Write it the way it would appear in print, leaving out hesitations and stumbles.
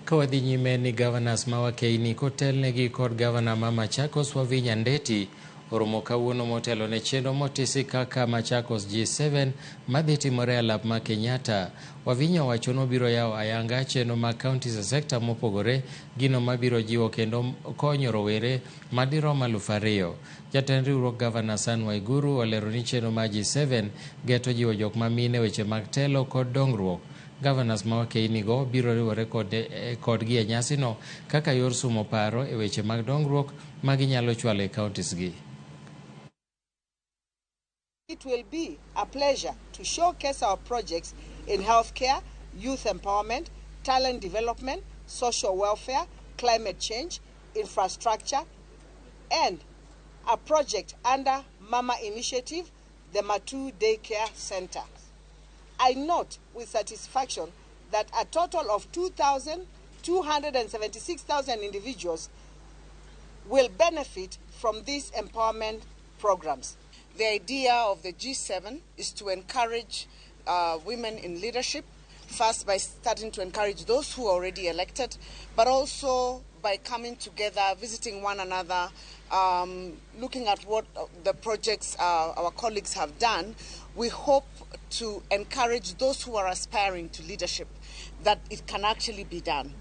Ka wadhi nyime ni governors ma Wakeini kotelnegi kod gavana ma Machakos Wavinya Ndeti oromo kawuono motelo ne chenro motisi kaka Machakos G7 madhi timore e alap ma Kenyatta. Wavinya owacho ni obiro yawo ayanga chenro mag counties e sekta mopogore, gino mabiro jiwo kendo konyo rowere madirom 2000. Jatend riwruok Gavana Anne Waiguru olero ni chenro mar G7 geto jiwo jok ma mine weche mag telo kod dongruok. Governors ma Wakeini go biro riwore kodgi e nyasino kaka yor sumo paro e weche mag dongruok ma ginyalo chwalo e counties gi. It will be a pleasure to showcase our projects in healthcare, youth empowerment, talent development, social welfare, climate change, infrastructure, and a project under Mama Initiative, the Matu Daycare Center. I note with satisfaction that a total of 2,276,000 individuals will benefit from these empowerment programs. The idea of the G7 is to encourage women in leadership, first by starting to encourage those who are already elected, but also by coming together, visiting one another, looking at what the projects our colleagues have done. We hope to encourage those who are aspiring to leadership that it can actually be done.